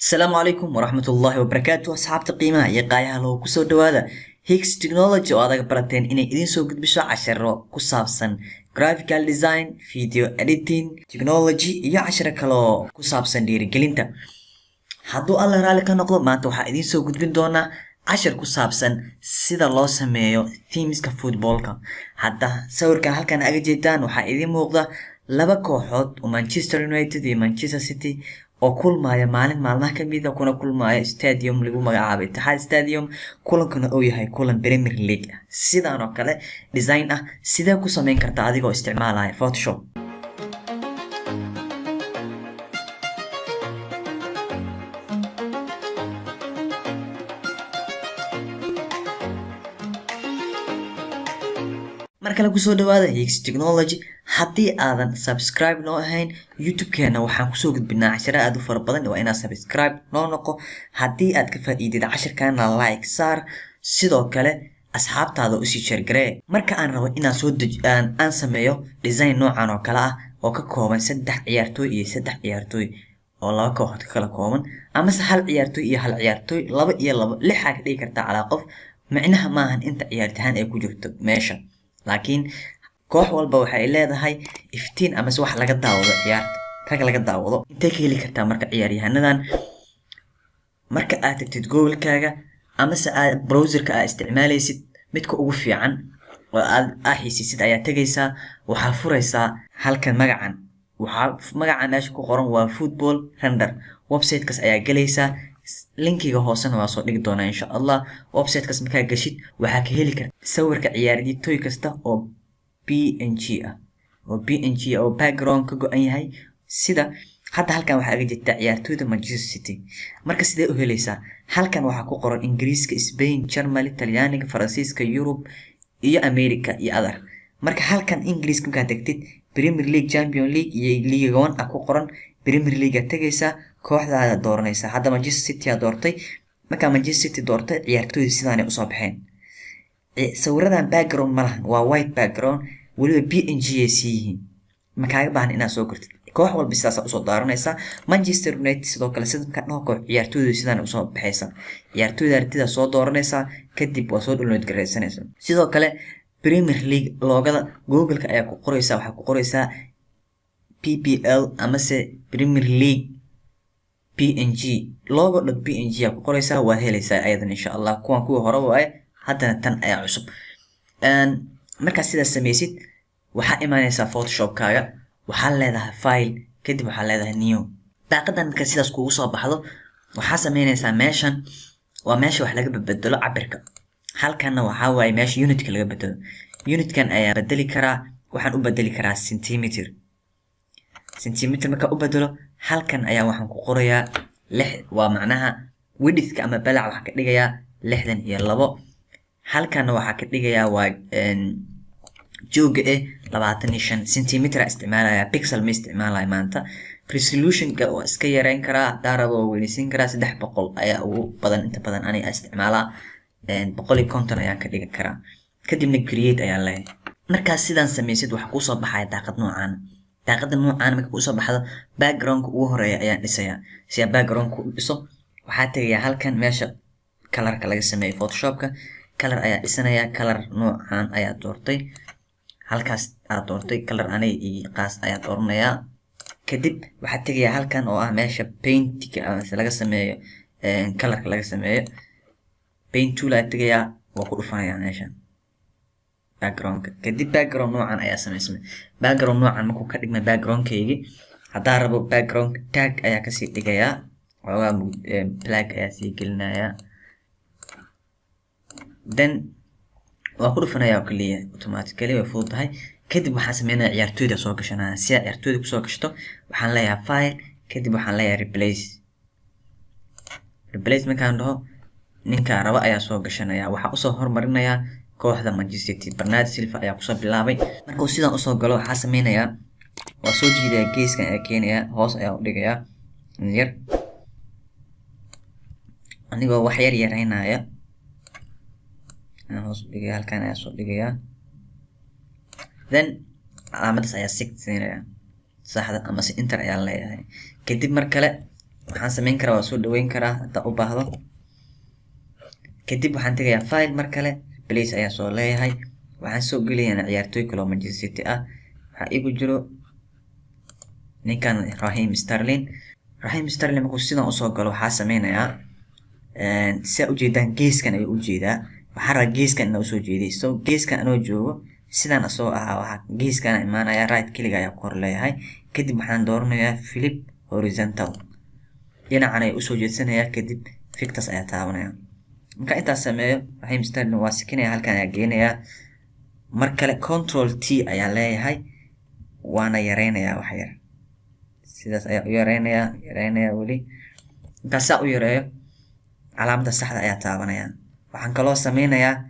Asalaamu calaykum waraxmatullaahi wabarakaatu. Asxaabta qiimaha iyo qaayaha loo, kusoo dhawaada Higgs Technology oo adag barateen inay idiin soo gudbiso casharo ku saabsan graphical design, video editing, technology iyo casharo kale oo ku saabsan dhiirigelinta. Hadduu Alla raalli ka noqdo, maanta waxaa idiin soo gudbin doonaa cashar ku saabsan sida loo sameeyo themeska footballka. Hadda sawirkan halkan aga jeedaan waxaa idiin muuqda laba kooxood oo Manchester United iyo Manchester City oo kulmaya maalin maalmaha kamid a, kuna kulmaya stadium lagu magacaabay Etihad Stadium, kulankana uu yahay kulan Premier League ah. Sidaan oo kale design ah sidee ku sameyn kartaa adigoo isticmaalaya Photoshop? Mar kale kusoo dhawaada Higgs Technology. Haddii aadan subscribe noo ahayn YouTube-keena, waxaan kusoo gudbinaa casharo aada u fara badan. Waa inaad subscribe noo noqo. Haddii aad ka faa'iidid cashirkana, like saar, sidoo kale asxaabtaada usii share garee. Marka aan rabo inaan soo dej aan sameeyo design noocan oo kale ah oo ka kooban saddex ciyaartooy iyo saddex ciyaartooy oo laba kooxood ka kala kooban, amase hal ciyaartooy iyo hal ciyaartooy, laba iyo laba, lixaa ka dhigi kartaa calaa qof. Micnaha maahan inta ciyaartahaan ay ku jirto meesha, laakiin koox walba waxay leedahay iftiin amase wax laga daawado ciyaarta, rag laga daawado. Intee ka heli kartaa marka ciyaaryahanadan? Marka aad tagtid Google-kaaga amase aad browserka aad isticmaalaysid, midka ugu fiican oo aad aa xiisisid ayaa tegaysaa. Waxaa furaysaa halkan magacan, waxaa magaca meesha ku qoran waa Football Render. Websitekaas ayaa gelaysaa, linkiga hoosena waa soo dhigi doonaa insha Allah. Websitekaas markaa gashid, waxaa ka heli karta sawirka ciyaartoy kasta oo PNG ah, oo PNG oo background ka go-an yahay. Sida hadda halkan waxaa aga jirta ciyaartoyda Manchester City. Marka sidee u helaysaa? Halkan waxaa ku qoran Ingiriiska, Spain, Germany, Talyaaniga, Faransiiska, Yurub iyo America iyo other. Marka halkan Ingiriiska markaad tagtid, Premier League, Champion League iyo League One ah ku qoran. Premier League aad tegaysaa, kooxdaada dooranaysaa. Hadda Manchester City aa doortay. Markaa Manchester City doortay, ciyaartoyda sidaanay usoo baxeen. Sawiradan background ma lahan, waa white background, weliba PNG ay sii yihiin. Ma kaaga baahan inaad soo kortid. Koox walba sidaasaa usoo daaranaysaa. Manchester United sidoo kale, sida markaa dhaho koox, ciyaartooyda sidaan usoo baxaysa. Ciyaartooyda aragtida soo dooranaysaa, kadib waa soo download garaysanaysaa. Sidoo kale Premier League logoda Google-ka ayaa ku qoraysaa. Waxaa ku qoraysaa PPL amase Premier League PNG logo.png aa ku qoraysaa, waad helaysaa ayadan insha Allah. Kuwan kuwii hore waaye, haddana tan ayaa cusub. Markaad sidaas sameysid, waxaa imaanaysaa Photoshopkaaga. Waxaa leedahay File, kadib waxaa leedahay New. Daaqadan marka sidaas kugu soo baxdo, waxaa sameynaysaa, meeshan waa meesha wax laga bedelo cabirka, halkanna waxaa waaye meesha unitka laga bedelo. Unitkan ayaa bedeli karaa, waxaan u bedeli karaa centimeter. Centimeter markaa u bedelo, halkan ayaa waxaan ku qorayaa lix, waa macnaha widthka ama balac. Waxaa ka dhigayaa 62. Halkanna waxaa ka dhigayaa waa jooga 25 centimeter isticmaalaya, pixel ma isticmaalaya maanta. Resolutionka waa iska yareyn karaa, hadaa rabo waa weyneysiin karaa. 300 ayaa ugu badan, inta badan aniga isticmaalaa 150 ayaan ka dhigi karaa. Kadibna Create ayaan leeyahay. Markaas sidaan sameysid, waxaa kuusoo baxaya daaqad noocaan. Daaqada noocaan marka kuusoo baxdo, backgroundka ugu horeeya ayaan dhisayaa. Si aan backgroundka u dhiso, waxaa tegayaa halkan meesha colorka laga sameeyo Photoshopka. Color ayaa dhisanayaa, color noocaan ayaa doortay, halkaas aad doortay color aniga iyo qaas ayaa dooranayaa. Kadib waxaa tegayaa halkan oo ah meesha paintiga amase laga sameeyo colorka laga sameeyo. Paint tool ayaa tegayaa, waa ku dhufanayaa meeshan backgroundka. Kadib background noocan ayaa sameysmay. Background noocan markuu ka dhigmay backgroundkaygi, haddaa rabo background dark ayaa kasii dhigayaa, xoogaa black ayaa sii gelinayaa, then waa ku dhufanaya oo kaliya, automatically way fududahay. Kadib waxaan sameynaya ciyaartooyda soo gashanaya. Si aad ciyaartooyda kusoo gashto, waxaan leeyahay File, kadib waxaan leeyahay Replace. Replace markaan dhaho, ninka raba ayaa soo gashanaya. Waxaa usoo hormarinayaa kooxda Manchester City, Bernard Silva ayaa kusoo bilaabay. Markuu sidaan usoo galo, waxaa sameynayaa waa soo jiidaya, geeskan ayaa keenaya, hoos ayaa u dhigayaa yar, anigoo wax yar yareynaya ayaan hoos u dhigaya, halkan ayaa soo dhigayaa. Then calaamadaas ayaa sig siinaya, saxda amase Enter ayaan leeyahay. Kadib mar kale Waxaan sameyn karaa, waa soo dhaweyn karaa haddaan u baahdo. Kadib waxaan tegayaa File, mar kale Place ayaan soo leeyahay. Waxaan soo gelayaa ciyaartooy kaloo Manchester City ah. Waxaa igu jiro ninkan Raheem Sterling. Raheem Sterling markuu sidan usoo galo, waxaa sameynayaa, sidaa ujeedaan, geeskan ayuu ujeedaa. Waxaan rabaa geeskan inaa usoo jeediy. So geeskan anoo joogo, sidan asoo ahaa, waxaa geeskan imaanaya, right click ayaa ku hor leeyahay. Kadib waxaan dooranayaa Flip Horizontal, dhinacan ayaa usoo jeedsanayaa. Kadib fictus ayaa taabanaya. Marka intaas sameeyo, Raheem Sterling waa sikinaya, halkan ayaa geenayaa. Mar kale Control T ayaa leeyahay, waana yareynayaa wax yar. Sidaas ayaa u yareynayaa, yareynayaa weli. Markaa saa u yareeyo, calaamada saxda ayaa taabanaya. Waxaan kaloo sameynayaa,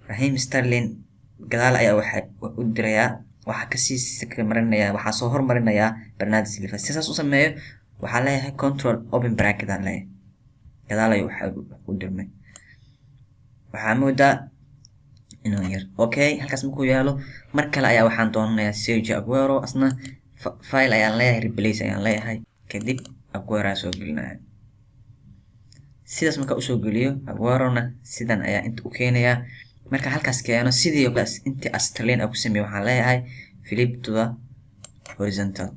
Raheem Sterling gadaal ayaa waxa u dirayaa, waxaa kasii marinaya, waxaa soo hormarinayaa Bernardo Silva. Si saas u sameeyo, waxaa leeyahay Control open bracket aan leeyahay, gadaal ayuu waxa u dirmay. Waxaa moodaa inuu yar. Okay, halkaas markuu yaalo, mar kale ayaa waxaan doonanayaa Sergio Aguero. Asna File ayaan leeyahay, Replace ayaan leeyahay. Kadib Aguero ayaa soo gelinaya. Sidaas markaa usoo geliyo Aguerona, sidan ayaa inta u keenayaa. Marka halkaas keeno, sidii intii Sterling ku sameeyey, waxaan leeyahay Flip to the Horizontal.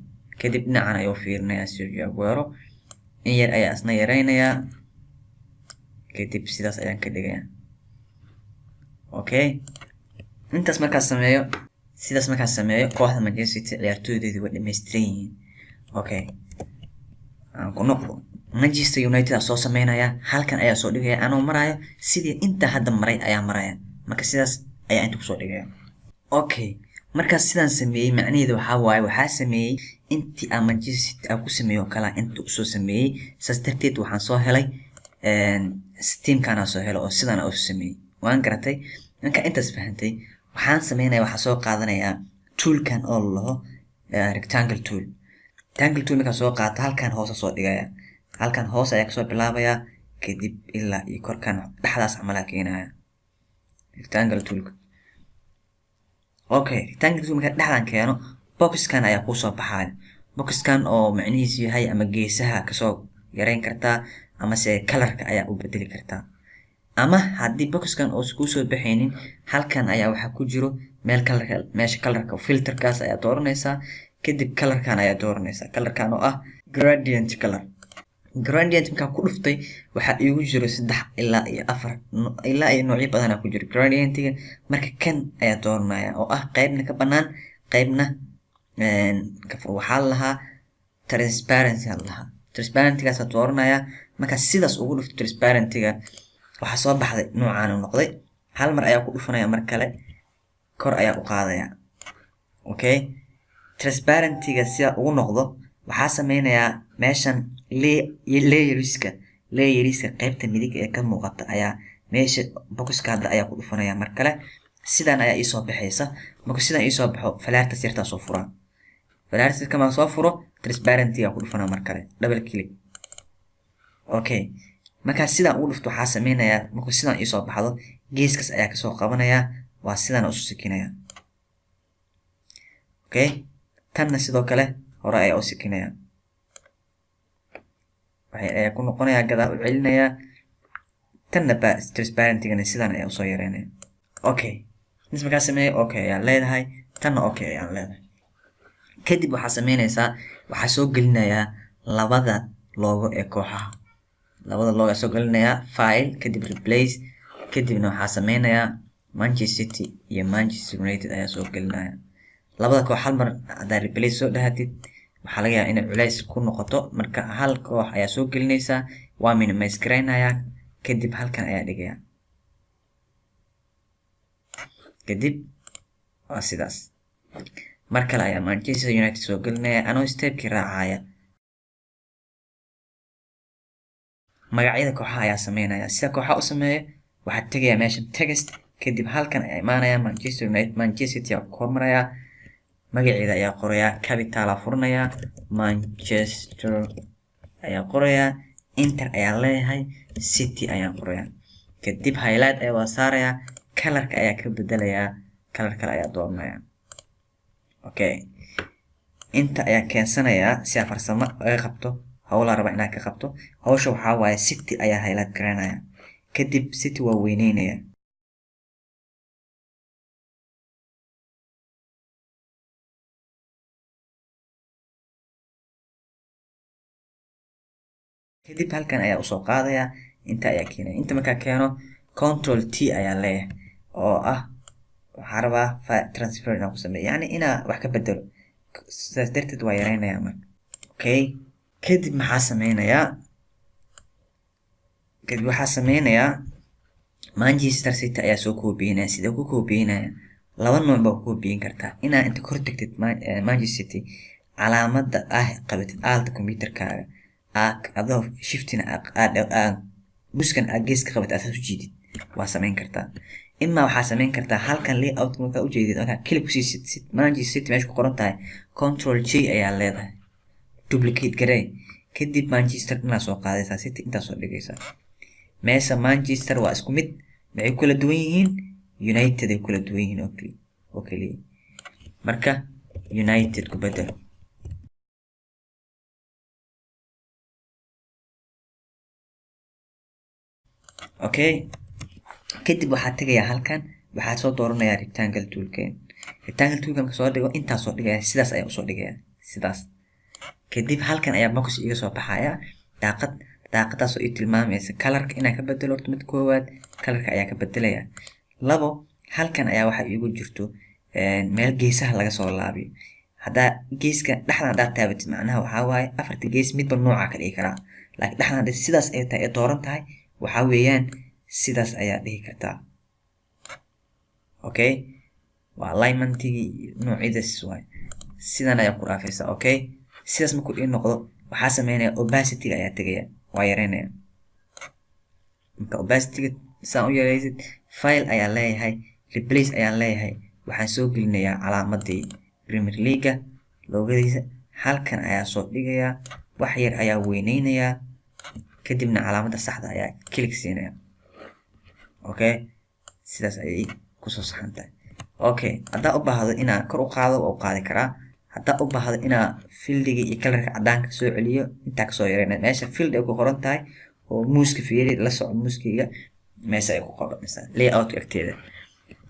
Kadib dhinacan ayuu fiirinayaa Sergio Aguero. In yar ayaa isna yareynayaa, kadib sidaas ayaan ka dhigayaa. Okay, intaas markaas sameeyo, sidaas markaas sameeyo, kooxda Manchester City ciyaartooydeedu way dhammaystiran yihiin. Okay, aan ku noqdo. Manchester United aa soo sameynaya, halkan ayaa soo dhigaya. Anoo marayo sidii inta hadda maray ayaa maraya. Marka sidaas ayaa inta kusoo dhigaya. Okay, markaas sidaan sameeyey, macnaheedu waxaa waaye, waxaa sameeyey intii aan Manchester City aan ku sameeyo oo kale inta usoo sameeyey. Saas darteed waxaan soo helay teamkanaa soo helay oo sidaan u sameeyey. Waan garatay. Marka intaas fahantay, waxaan sameynaya, waxaa soo qaadanayaa toolkan oo la laho Rectangle Tool. Rectangle Tool markaan soo qaato, halkan hoose soo dhigaya. Halkan hoose ayaa kasoo bilaabayaa, kadib ilaa iyo korkan dhexdaas camalaa keenaya Rectangle Toolka. Okay, Rectangle Tool markaan dhexdan keeno, boxkan ayaa kuusoo baxaya. Boxkan oo macnihiisu yahay, ama geesaha kasoo yareyn kartaa, amase colorka ayaa u bedeli kartaa. Ama haddii boxkan uusan kuusoo baxaynin, halkan ayaa waxaa ku jiro meel colorka, meesha colorka filterkaas ayaa dooranaysaa. Kadib colorkan ayaa dooranaysaa, colorkan oo ah gradient color. Gradient markaan ku dhuftay, waxaa iigu jiro saddex ilaa iyo afar ilaa iyo noocyo badanaa ku jiro gradientiga. Marka kan ayaa dooranaya oo ah qeybna ka banaan, qeybna waxaa lahaa transparency aa lahaa. Transparentygaasa dooranaya. Marka sidaas ugu dhufto transparentiga, waxaa soo baxday noocaan u noqday. Hal mar ayaa ku dhufanaya, mar kale kor ayaa u qaadaya. Okay, transparentiga sida ugu noqdo, waxaa sameynayaa meeshan layerska qeybta midig ee ka muuqata ayaa meesha boxka hadda ayaa ku dhufanaya. Mar kale sidan ayaa iisoo baxaysa. Marka sidan iisoo baxo, falaartas yartaa soo furaa. Falaartas kamaa soo furo, transparentiga ku dhufanaa mar kale, double click. Okay, markaa sidaan ugu dhufto, waxaa sameynayaa, markuu sidaan iisoo baxdo, geeskas ayaa kasoo qabanayaa, waa sidaan isu sikinaya. Okay, tanna sidoo kale hore ayaa u sikinaya, waxay ayaa ku noqonayaa, gadaal u celinayaa. Tanna ba transparentigana sidaan ayaa usoo yareynaya. Okay, nis markaa sameeya, okay ayaan leedahay, tanna okay ayaan leedahay. Kadib waxaa sameynaysaa, waxaa soo gelinayaa labada logo ee kooxaha. Labada logo ayaa soo gelinayaa. File, kadib Replace, kadibna waxaa sameynayaa Manchester City iyo Manchester United ayaa soo gelinaya labada koox. Hal mar haddaa replace soo dhahatid, waxaa laga yaabaa inay culays ku noqoto. Marka hal koox ayaa soo gelinaysaa, waa minimize garaynayaa, kadib halkan ayaa dhigaya. Kadib waa sidaas. Mar kale ayaa Manchester United soo gelinaya, anoo stepkii raacaya. Magacyada kooxaha ayaa sameynaya. Sida kooxaha u sameeyo, waxaad tegayaa meeshan Text, kadib halkan ayaa imaanaya. Manchester United, Manchester City ayaa ku hormarayaa, magaceeda ayaa qorayaa, capital aa furanayaa, Manchester ayaa qorayaa, Enter ayaa leeyahay, City ayaan qorayaa. Kadib highlight ayaa wada saarayaa, colorka ayaa ka bedelayaa, color kale ayaa dooranaya. Okay, inta ayaa keensanayaa si aa farsamo laga qabto. Howlaa raba inaa ka qabto. Hawsha waxaa waaye City ayaa highlight garanaya, kadib City waa weyneynaya. Kadib halkan ayaa usoo qaadaya, inta ayaa keenaya. Inta markaa keeno, Control T ayaa leeyahay, oo ah waxaa rabaa transfer inaan ku sameeyo, yacni inaa wax ka bedelo. Sidaas darteed waa yareynaya marka. Okay, kadib maxaa sameynayaa? Kadib waxaa sameynayaa Manchester City ayaa soo koobiyeynaya. Sidee ku koobiyeynaya? Laba nooc baa ku koobiyeyn kartaa: inaa inta kor tagtid Manchester City, calaamada ah qabatid aalta computerkaaga, adoo shiftina mouse-kan aad gees ka qabatid, aad saas u jiidid, waa sameyn kartaa. Imaa waxaa sameyn kartaa halkan layout markaa ujeedid, markaa click kusiisid Manchester City meesha ku qoran tahay, Control J ayaa leedahay, duplicate garey. Kadib Manchester inaa soo qaadaysaa, City intaa soo dhigaysaa meesha. Manchester waa isku mid. Maxay kula duwan yihiin? United ay kula duwan yihiin oo keliya. Marka United ku bedel. Okay, kadib waxaa tegayaa halkan, waxaa soo dooranayaa rectangle toolken. Rectangle toolkan marka soo dhigo, intaa soo dhigaya, sidaas ayaa usoo dhigaya, sidaas. Kadib halkan ayaa box iga soo baxaya, daaqad. Daaqadaasoo ii tilmaamaysa colorka inaan ka bedelo. Horta mid koowaad colorka ayaa ka bedelaya. Labo, halkan ayaa waxaa iigu jirto meel geesaha laga soo laabiyo. Haddaa geeska dhexdan haddaad taabatid, macnaha waxaa waaye afarta gees midba nooca ka dhigi karaa, laakiin dhexdan hadday sidaas ay tahay ee dooran tahay, waxaa weeyaan sidaas ayaa dhihi kartaa. Okay, waa alignmentigii noocyadaas waay. Sidan ayaa ku dhaafaysa. Okay, sidaas markuu ii noqdo, waxaa sameynaya opacityga ayaa tegaya, waa yareynaya. Marka opacityga saan u yareysid, file ayaa leeyahay, replace ayaan leeyahay. Waxaan soo gelinayaa calaamadii Premier Leaguea loogadiisa, halkan ayaa soo dhigayaa, wax yar ayaa weyneynayaa, kadibna calaamadda saxda ayaa click siinaya. Okay, sidaas ayay kusoo saxan tahay. Okay, haddaa u baahdo inaa kor u qaado, waa u qaadi karaa. Haddaa u baahdo inaa filliga iyo colorka cadaanka soo celiyo, intaa kasoo yareyna meesha fill ay ku qoran tahay oo mouseka fiiri, la soco mousekeyga meesha ay ku qoranaysaa layout agteeda.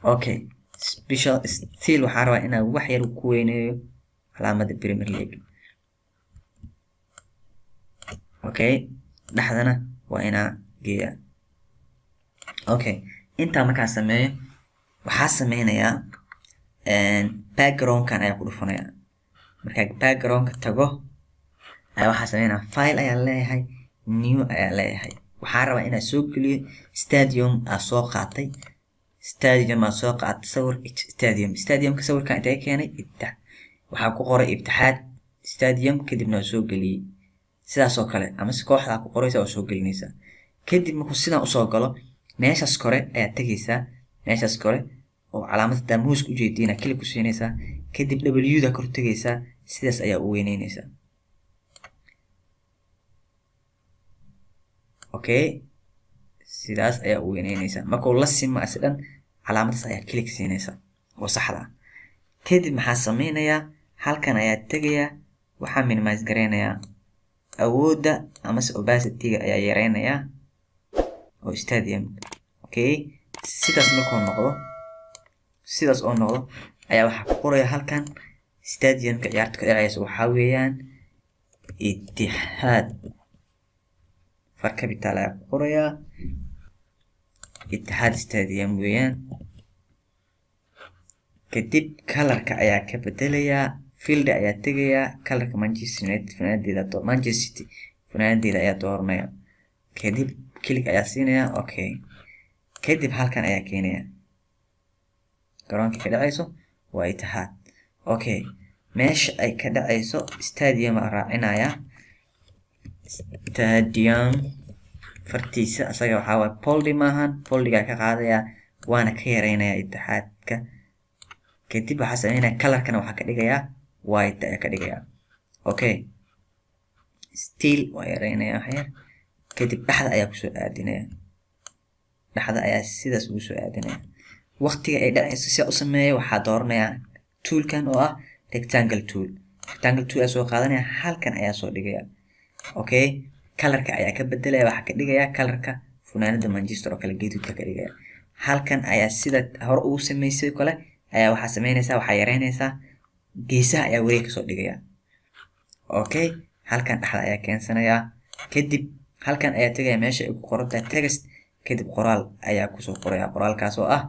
Okay, special still waxaa rabaa inaa wax yar ku weyneeyo calaamada Premier League. Okay, dhexdana waa inaa geeyaa. Okay, intaa markaa sameeyo, waxaa sameynayaa backgroundkan ayaa ku dhufanaya. Markaa backgroundka tago ayaa waxaa sameynaya file ayaa leeyahay, new ayaa leeyahay. Waxaa rabaa inaa soo geliyo stadium aa soo qaatay, stadium aa soo qaatay, sawir stadium. Stadiumka sawirkan intee keenay? Waxaa ku qoray Etihad Stadium, kadibna waa soo geliyey. Sidaas oo kale amase kooxdaa ku qoraysa, waa soo gelinaysaa. Kadib markuu sidan usoo galo, meeshaas kore ayaad tegaysaa, meeshaas kore oo calaamad hadaa mouseka ujeediina click ku siinaysaa, kadib W da kor tegaysaa, sidaas ayaa u weyneynaysaa. Okay, sidaas ayaa u weyneynaysaa. Markuu la sima asi dhan, calaamadaas ayaa click siinaysaa oo saxda ah. Kadib maxaa sameynayaa? Halkan ayaa tegayaa, waxaa minimize gareynayaa awoodda amase opacityga ayaa yareynayaa oo stadium. Okay, sidaas markuu noqdo, sidaas oo noqdo ayaa waxaa ku qoraya halkan stadiumka ciyaarta ka dhacaysa waxaa weeyaan Etihad. Far capital ayaa ku qorayaa, Etihad Stadium weeyaan. Kadib colorka ayaa ka bedelayaa, fill ayaa tegayaa, colorka Manchester United funaanadeeda, Manchester City funaanadeeda ayaa dooranaya, kadib click ayaa siinaya. Okay, kadib halkan ayaa keenaya, garoonka ka dhacayso waa Etihad. Okay, meesha ay ka dhacayso stadium aa raacinaya. Stadium fartiisa asaga waxaa waaye bold maahan, boldigaa ka qaadaya, waana ka yareynaya Etihadka. Kadib waxaa sameynaya colorkana waxaa ka dhigayaa white ayaa ka dhigayaa. Okay, still waa yareynaya wax yar, kadib dhexda ayaa kusoo aadinaya, dhexda ayaa sidaas ugu soo aadinaya. Waqtiga ay dhacayso si u sameeyo, waxaa dooranayaa toolkan oo ah rectangle tool. Rectangle tool ayaa soo qaadanaya, halkan ayaa soo dhigaya. Okay, colorka ayaa ka bedelaya. Waxaa ka dhigaya colorka funaanada Manchester oo kale, gaduudka ka dhigaya. Halkan ayaa sida hore ugu sameysay kale ayaa waxaa sameynaysaa, waxaa yareynaysaa geesaha, ayaa wareeg kasoo dhigaya. Okay, halkan dhexda ayaa keensanayaa. Kadib halkan ayaa tegaya meesha ay ku qoran tahay text. Kadib qoraal ayaa kusoo qoraya, qoraalkaas oo ah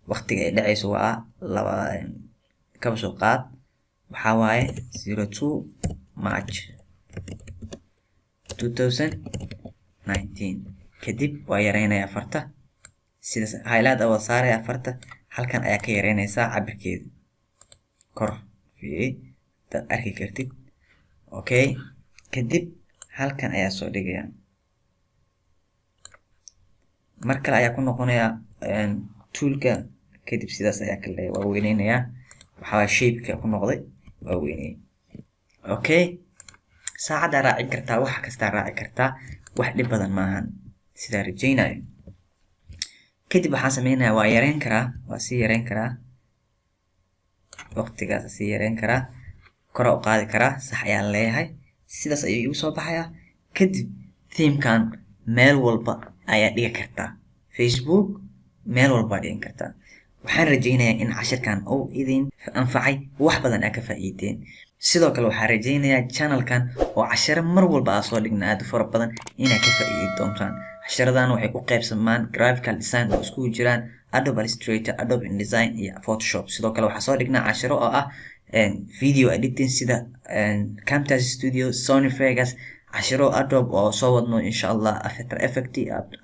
waqtiga ay dhacayso. Waa laba, kaba soo qaad, waxaa waaye 02 March 2019. Kadib waa yareynaya farta, sidaas highlight wada saaraya farta. Halkan ayaa ka yareynaysaa cabirkeeda kor, fiiri hadaad arki kartid. Okay, kadib halkan ayaa soo dhigaya. Mar kale ayaa ku noqonaya toolka. Kadib sidaas ayaa ka leeyahay, waa weyneynayaa. Waxaa waye shapeka ku noqday, waa weyneyay. Okay, saacaddaa raacin kartaa, wax kastaa raaci kartaa, wax dhib badan maahan sidaa rajeynayo. Kadib waxaan sameynaya, waa yareyn karaa, waa sii yareyn karaa waqtigaas, sii yareyn karaa, kora u qaadi karaa. Sax ayaan leeyahay, sidaas ayuu igu soo baxayaa. Kadib themekan meel walba ayaa dhigi kartaa, Facebook meel walbaa dhigan kartaa. Waxaan rajeynayaa in cashirkan uu idin anfacay, wax badan aa ka faa'iideen. Sidoo kale waxaan rajeynayaa channelkan oo cashiro mar walba aa soo dhigna aad u fara badan inaad ka faa'iidi doontaan. Cashiradan waxay u qaybsamaan graphical design oo iskugu jiraan Adobe Illustrator, Adobe InDesign iyo Photoshop. Sidoo kale waxaa soo dhignaa cashiro oo ah video editing sida Camtasia Studio, Sony Vegas, cashiro Adobe oo soo wadno insha Allah, After Effect,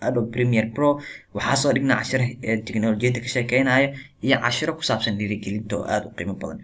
Adobe Premiere Pro. Waxaa soo dhignaa cashiro teknolojiyadda ka sheekeynayo iyo cashiro ku saabsan dhiirigelinta oo aada u qiimo badan.